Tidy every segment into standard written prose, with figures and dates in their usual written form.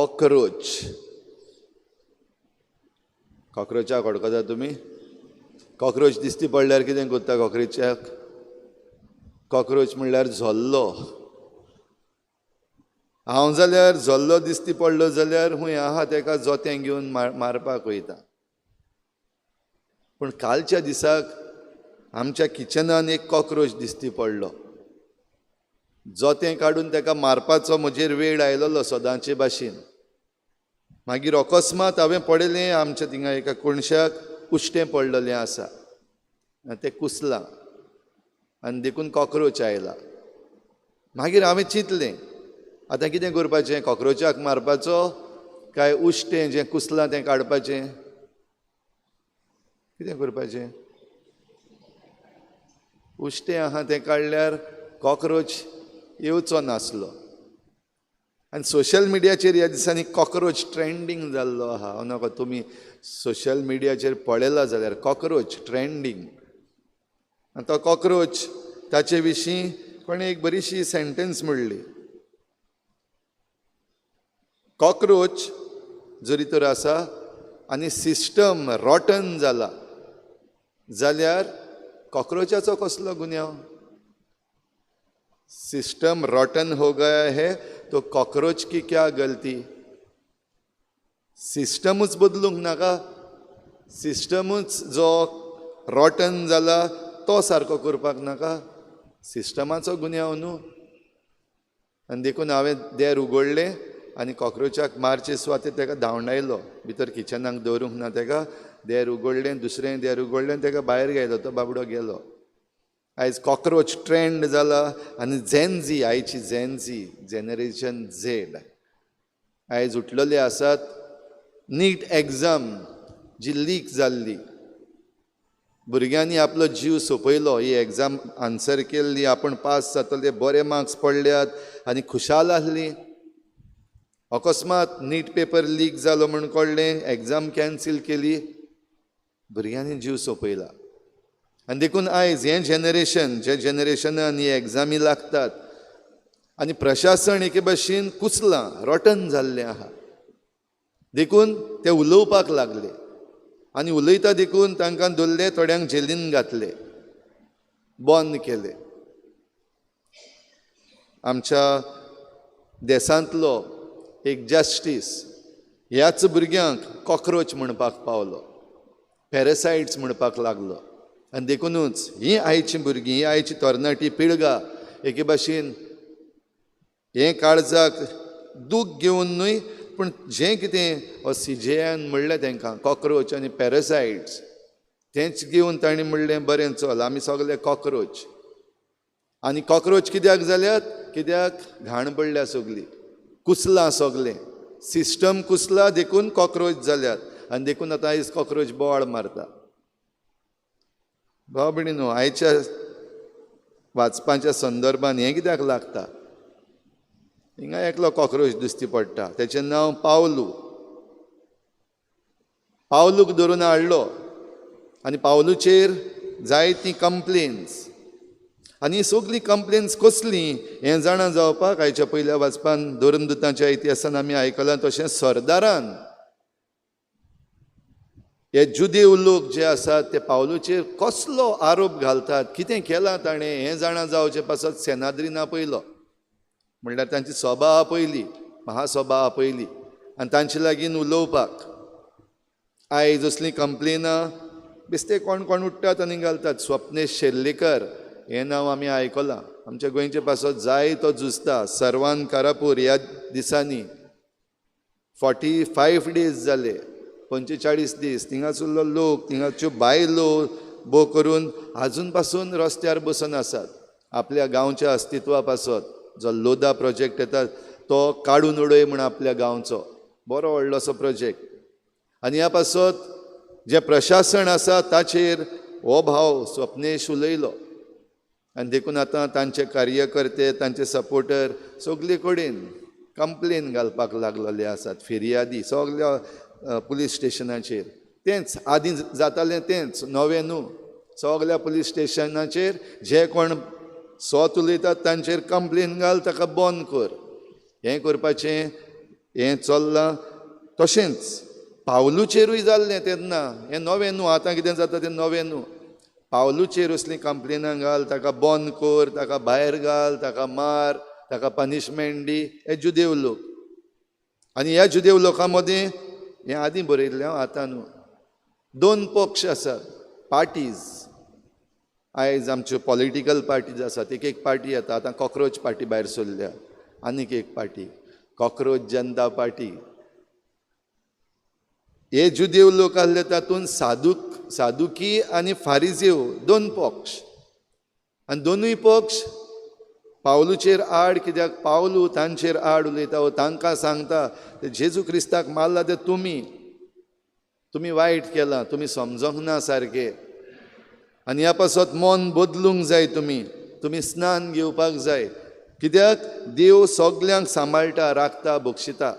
Cockroach. कॉकरोचाक वळखता तुमी? Cockroach दिसती पडल्यार कितें करता कॉकरोचाक? कॉकरोच म्हणल्यार झोल्लो. हांव जाल्यार झोल्लो दिसती पडलो जाल्यार हुंय आहा तेका जोतें घेवन मारपाक वयता. पूण कालच्या दिसाक आमच्या किचनान एक कॉकरोच दिसती पडलो. जोतें काडून तेका मारपाचो म्हजेर वेळ आयलोलो सदांचे भाशेन. मागीर अकस्मात हांवें पळयलें आमच्या थिंगा एका कोणशाक उश्टें पडलेलें आसा आनी तें कुसलां आनी देखून कॉकरोच आयला. मागीर हांवें चिंतलें आतां कितें करपाचें, कॉकरोचाक मारपाचो काय उश्टें जें कुसलां तें काडपाचें? कितें करपाचें? उश्टें आहा तें काडल्यार कॉकरोच येवचो नासलो. आनी सोशल मिडियाचेर ह्या दिसांनी कॉकरोच ट्रेंडींग जाल्लो आहा. हांव नाका तुमी सोशल मिडियाचेर पळयला जाल्यार कॉकरोच ट्रेंडींग. आनी तो कॉकरोच ताचे विशीं कोणें एक बरीशी सेंटेन्स म्हणली, कॉकरोच जरी तर आसा आनी सिस्टम रॉटन जाला जाल्यार कॉकरोचाचो कसलो गुन्यांव? सिस्टम रॉटन हो गया है तो कॉकरोच की क्या गलती? सिस्टमूच बदलूंक नाका? सिस्टमूच जो रॉटन जाला तो सारको करपाक नाका? सिस्टमाचो गुन्यांव न्हू. आनी देखून हांवें देर उगडलें आनी कॉकरोचाक मारचे सुवातेर तेका धांवडायलो. भितर किचनाक दवरूंक ना तेका. देर उगडलें, दुसरें देर उगडलें, तेका भायर घायलो, तो बाबडो गेलो. आयज कॉकरोच ट्रेंड जाला आनी झेनझी, आयची झेनझी, जनरेशन झेड आयज उठलेले आसात. नीट एग्जाम जी लीक जाल्ली, भुरग्यांनी आपलो जीव सोंपयलो. ही एग्जाम आन्सर केल्ली, आपूण पास जातले, बरे मार्क्स पडल्यात आनी खुशाल आसली. अकस्मात नीट पेपर लीक जालो म्हूण कळ्ळें, एग्जाम कॅन्सील केली, भुरग्यांनी जीव सोंपयला. आनी देखून आयज हें जनरेशन, जे जनरेशनान ही एग्जामी लागतात आनी प्रशासन एके भाशेन कुसलां, रोटन जाल्लें आहा. देखून ते उलोवपाक लागले आनी उलयता देखून तांकां धरले, थोड्यांक जेलीन घातले, बंद केले. आमच्या देशांतलो एक जस्टीस ह्याच भुरग्यांक कॉकरोच म्हणपाक पावलो, पॅरासायट्स म्हणपाक लागलो. आनी देखुनूच ही आयची भुरगीं, ही आयची तरणाटी पिळगा एके भाशेन हें काळजाक दूख घेवन न्हय, पूण जें कितें हो सीजेआन म्हणलें तांकां कॉकरोच आनी पॅरासायट्स, तेंच घेवन तांणी म्हणलें बरें चल आमी सगळे कॉकरोच. आनी कॉकरोच कित्याक जाल्यात? कित्याक घाण पडल्या सगली, कुसलां सगलें, सिस्टम कुसला देखून कॉकरोच जाल्यात. आनी देखून आतां आयज कॉकरोच बोवाळ मारता. भाव भयणी न्हू, आयच्या वाचपाच्या संदर्भान हें कित्याक लागता? हिंगा एकलो कॉकरोच दिसती पडटा, तेचें नांव पावलू. पावलूक धरून हाडलो आनी पावलूचेर जायतीं कंप्लेन्स. आनी सगळीं कंप्लेन्स कसलीं हें जाणा जावपाक आयच्या पयल्या वाचपान धर्मदूतांच्या इतिहासान आमी आयकलां तशें सरदारान हे जुदेव लोक जे आसात ते पावलूचेर कसलो आरोप घालतात, कितें केलां ताणें हें जाणा जावचे पासत सेनाद्रीन आपयलो, म्हणल्यार तांची सभा आपयली, महासभा आपयली आनी तांचे लागीं उलोवपाक. आयज असलीं कंप्लेनां बेस्ते कोण कोण उठ्ठात आनी घालतात. स्वप्नेश शेर्लेकर हें नांव आमी आयकलां, आमच्या गोंयचे पासत जायतो झुजता. सर्वान कारापूर ह्या दिसांनी 45 डेज जाले, 45 दीस थिंगासरलो लोक, थिंगाच्यो बायलो भोव करून आजून पासून रस्त्यार बसून आसात आपल्या गांवच्या अस्तित्वा पासत. जो लोधा प्रोजेक्ट येता तो काडून उडय म्हूण आपल्या गांवचो बरो व्हडलोसो प्रोजेक्ट. आनी ह्या पासत जें प्रशासन आसा ताचेर हो भाव स्वप्नेश उलयलो आनी देखून आतां तांचे कार्यकर्ते, तांचे सपोर्टर सगले कडेन कंप्लेन घालपाक लागलेले आसात, फिर्यादी सगल्या पुलीस स्टेशनाचेर. तेंच आदीं जातालें तेंच, नवें न्हू. सगल्या पुलीस स्टेशनाचेर जे कोण सोत उलयतात तांचेर कंप्लेन घाल, ताका बंद कर. हें करपाचें हें चल्लां. तशेंच पावलूचेरूय जाल्लें तेन्ना, हें नवें न्हू, आतां कितें जाता तें नवें न्हू. पावलूचेर असलीं कंप्लेनां घाल, ताका बंद कर, ताका भायर घाल, ताका मार, ताका पनिशमेंट दी, हे जुदेव लोक. आनी ह्या जुदेव लोकां मदीं हें आदीं बरयल्लें हांव, आतां न्हू, दोन पक्ष आसात, पार्टीज. आयज आमच्यो पॉलिटिकल पार्टीज आसात, एक एक पार्टी येता, आतां कॉक्रोच पार्टी भायर सरल्या, आनीक एक पार्टी कॉक्रोच जनता पार्टी. हे जुदेव लोक आसले तातूंत सादुकी आनी फारिजेव दोन पक्ष, आनी दोनूय पक्ष पावलूचेर आड. कित्याक पावलू तांचेर आड उलयता, तांकां सांगता जेजू क्रिस्ताक मारला ते तुमी, तुमी वायट केलां, तुमी समजोंक ना सारकें, आनी ह्या पासत मन बदलूंक जाय, तुमी तुमी स्नान घेवपाक जाय. कित्याक देव सगल्यांक सांबाळटा, राखता, बक्षिता.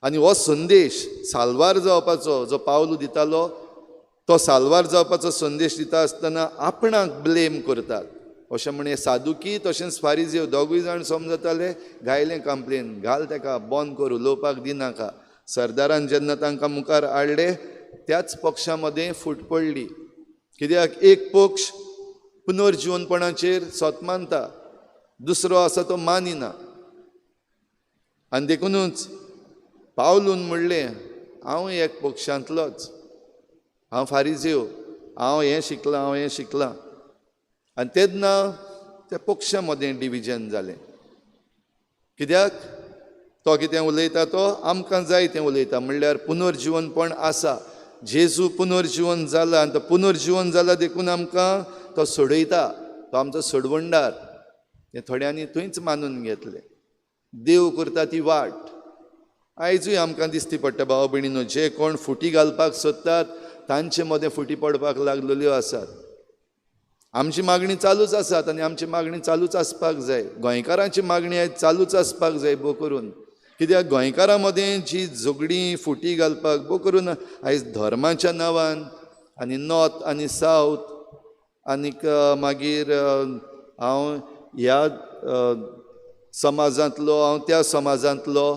आनी हो संदेश साल्वार जावपाचो जो पावलू दितालो तो साल्वार जावपाचो संदेश दिता आसतना आपणाक ब्लेम करतात अशें म्हण हे सादुकी तशेंच फारिजेव दोगूय जाण समजताले. घायलें कंप्लेन, घाल तेका, बंद कर, उलोवपाक दिनाका. सरदारान जेन्ना तांकां मुखार हाडले त्याच पक्षा मदें फूट पडली. कित्याक एक पक्ष पुनर्जिवनपणाचेर सत मानता, दुसरो आसा तो मानिना. आनी देखुनूच पावलून म्हणलें हांव एक पक्षांतलोच, हांव फारिजेव, हांव हें शिकलां, हांव हें शिकलां. आनी तेन्ना त्या पक्षा मदें डिविजन जालें. कित्याक तो कितें उलयता तो आमकां जाय तें उलयता, म्हणल्यार पुनर्जिवनपण आसा, जेजू पुनर्जिवन जाला आनी तो पुनर्जिवन जाला देखून आमकां तो सोडयता, तो आमचो सोडवणदार. हें थोड्यांनी थंयच मानून घेतलें. देव करता ती वाट आयजूय आमकां दिसती पडटा भाव भयणीनो. जे कोण फुटी घालपाक सोदतात तांचे मदें फुटी पडपाक लागलेल्यो आसात. आमची मागणी चालूच आसात आनी आमची मागणी चालूच आसपाक जाय. गोंयकारांची मागणी आयज चालूच आसपाक जाय भोव करून. कित्याक गोंयकारां मदें जी झगडीं फुटी घालपाक भोव करून आयज धर्माच्या नांवान आनी नॉर्थ आनी सावथ आनीक मागीर हांव ह्या समाजांतलो, हांव त्या समाजांतलो,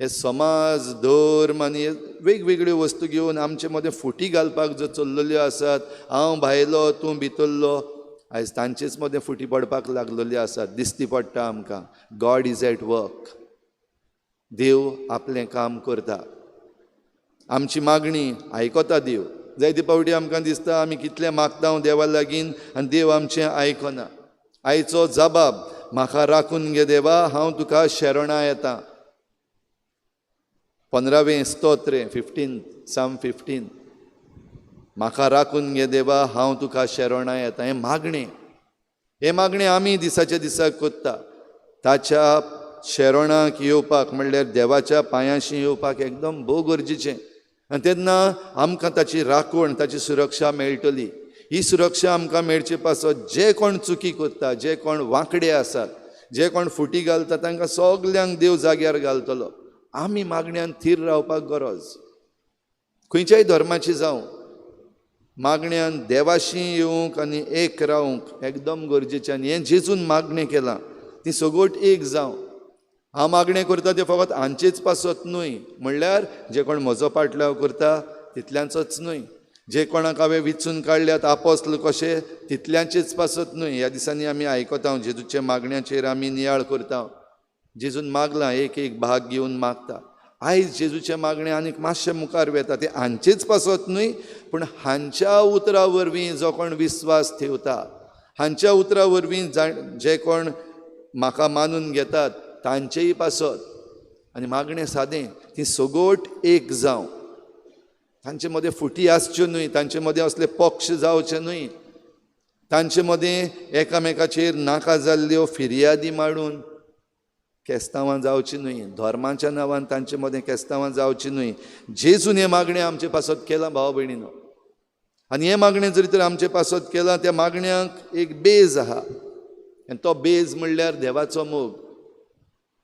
हे समाज धर्म आनी वेगवेगळ्यो वस्तू घेवन आमचे मदें फुटी घालपाक ज्यो चल्लेल्यो आसात, हांव भायलो तूं भितरलो, आयज तांचेच मदें फुटी पडपाक लागलेल्यो आसात, दिसती पडटा आमकां. गॉड is at work, देव आपलें काम करता, आमची मागणी आयकता देव. जायते फावटी आमकां दिसता आमी कितलें मागता देवा लागीं आनी देव आमचें आयकना. आयचो जबाब म्हाका राखून घे देवा, हांव तुका शरणां येता. 15वें स्तोत्र, 15, साम 15. म्हाका राखून घे देवा, हांव तुका शरणां येता. हें मागणें, हें मागणें आमी दिसाच्या दिसाक करता. ताच्या शरणाक येवपाक म्हणल्यार देवाच्या पांयांशी येवपाक एकदम भोव गरजेचें. आनी तेन्ना आमकां ताची राखण, ताची सुरक्षा मेळटली. ही सुरक्षा आमकां मेळचे पासत जे कोण चुकी करता, जे कोण वांकडे आसात, जे कोण फुटी घालता तांकां सगल्यांक देव जाग्यार घालतलो. आमी मागण्यान थीर रावपाक गरज, खंयच्याय धर्माची जावं, मागण्यान देवाशी येवंक आनी एक रावंक एकदम गरजेचें. आनी हें जेजून मागणें केलां, ती सगट एक जावं. हांव मागणें करता तें फकत हांचेच पासत न्हय, म्हणल्यार जे कोण म्हजो पाटलाव करता तितल्यांचोच न्हय, जे कोणाक हांवें विचून काडल्यात आपोस्ल कशे तितल्यांचेच पासत न्हय. ह्या दिसांनी आमी आयकता जेजूच्या मागण्याचेर आमी नियाळ करता. जेजून मागलां, एक एक भाग घेवन मागता. आयज जेजूचें मागणें आनीक मातशें मुखार वेता, तें हांचेच पासत न्हय, पूण हांच्या उतरा वरवीं जो कोण विस्वास ठेवता, हांच्या उतरा वरवीं जे कोण म्हाका मानून घेतात तांचेय पासत. आनी मागणें सादें, ती सगट एक जावं, तांचे मदें फुटी आसच्यो न्हय, तांचे मदें असले पक्ष जावचे न्हय, तांचे मदें एकामेकाचेर नाका जाल्ल्यो फिर्यादी मांडून केस्तांवां जावचीं न्हय, धर्माच्या नांवान तांचे मदें केस्तांवां जावचीं न्हय. जेजून हें मागणें आमचे पासत केलां भाव भयणीनो. आनी हें मागणें जरी तर आमचे पासत केलां, त्या मागण्याक एक बेज आहा, आनी तो बेज म्हणल्यार देवाचो मोग.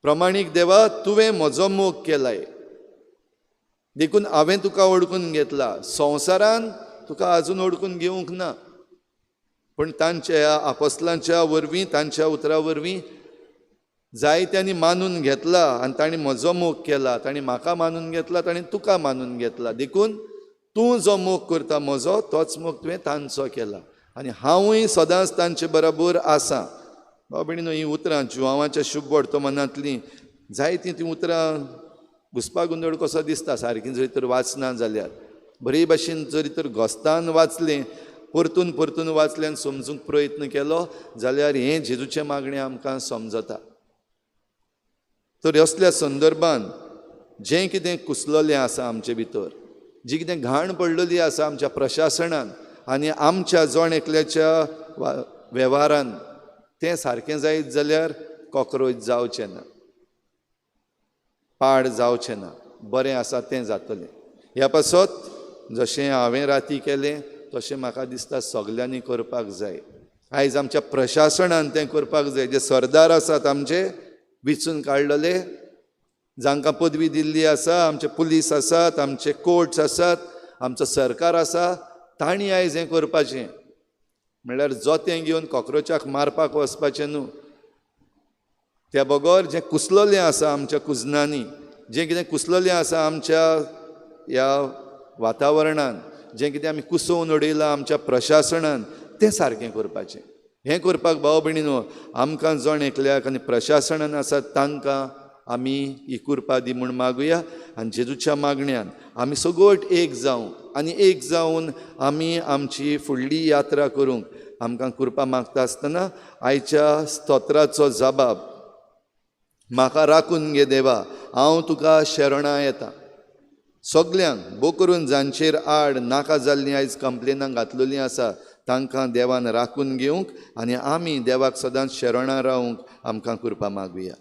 प्रमाणीक देवा, तुवें म्हजो मोग केलाय देखून हांवें तुका ओळखून घेतला. संवसारान तुका आजून ओळखून घेवंक ना, पूण तांच्या आपोस्लांच्या वरवीं, तांच्या उतरां वरवीं जायत्यांनी मानून घेतला आनी तांणी म्हजो मोग केला, तांणी म्हाका मानून घेतला, तांणी तुका मानून घेतला, देखून तूं जो मोग करता म्हजो तोच मोग तुवें तांचो केला आनी हांवूय सदांच तांचे बरोबर आसा. भाव भयणीनो, हीं उतरां जुवांवाच्या शुभ वर्तमानांतलीं जायतीं तीं उतरां घुसपा गोंदळ कसो दिसता सारकीं जरी तर वाचना जाल्यार, बरे भाशेन जरी तर घोस्तान वाचलें, परतून परतून वाचलें आनी समजूंक प्रयत्न केलो जाल्यार हें जेजूचें मागणें आमकां समजता. तर असल्या संदर्भान जें कितें कुसलेलें आसा आमचे भितर, जी कितें घाण पडलेली आसा आमच्या प्रशासनान आनी आमच्या जण एकल्याच्या वेव्हारान, तें सारकें जायत जाल्यार कॉक्रोच जावचें ना, पाड जावचें ना, बरें आसा तें जातलें. ह्या पासत जशें हांवें राती केलें तशें म्हाका दिसता सगल्यांनी करपाक जाय. आयज आमच्या प्रशासनान तें करपाक जाय. जे सरदार आसात आमचे विचून काडलेले, जांकां पदवी दिल्ली आसा, आमचे पुलीस आसात, आमचे कोर्ट्स आसात, आमचो सरकार आसा, तांणी आयज हें करपाचें. म्हणल्यार जोतें घेवन कॉक्रोचाक मारपाक वचपाचें न्हू, त्या बगर जें कुसलेलें आसा आमच्या कुजनांनी, जें कितें कुसलेलें आसा आमच्या ह्या वातावरणान, जें कितें आमी कुसोवन उडयलां आमच्या प्रशासनान, तें सारकें करपाचें. हें करपाक भाव भयणीनो आमकां जण एकल्याक आनी प्रशासनान आसा तांकां आमी ही कुरपा दी म्हूण मागुया आनी जेजूच्या मागण्यान आमी सगळट एक जावंक आनी एक जावन आमी आमची फुडली यात्रा करूंक आमकां कुरपा मागता आसतना आयच्या स्तोत्राचो जबाब, म्हाका राखून घे देवा, हांव तुका शरणां येता. सगल्यांक भो करून जांचेर आड नाका जाल्लीं आयज कंप्लेनां घातलेलीं आसा तांकां देवान राखून घेवंक आनी आमी देवाक सदांच शरणां रावंक आमकां कुरपा मागुया.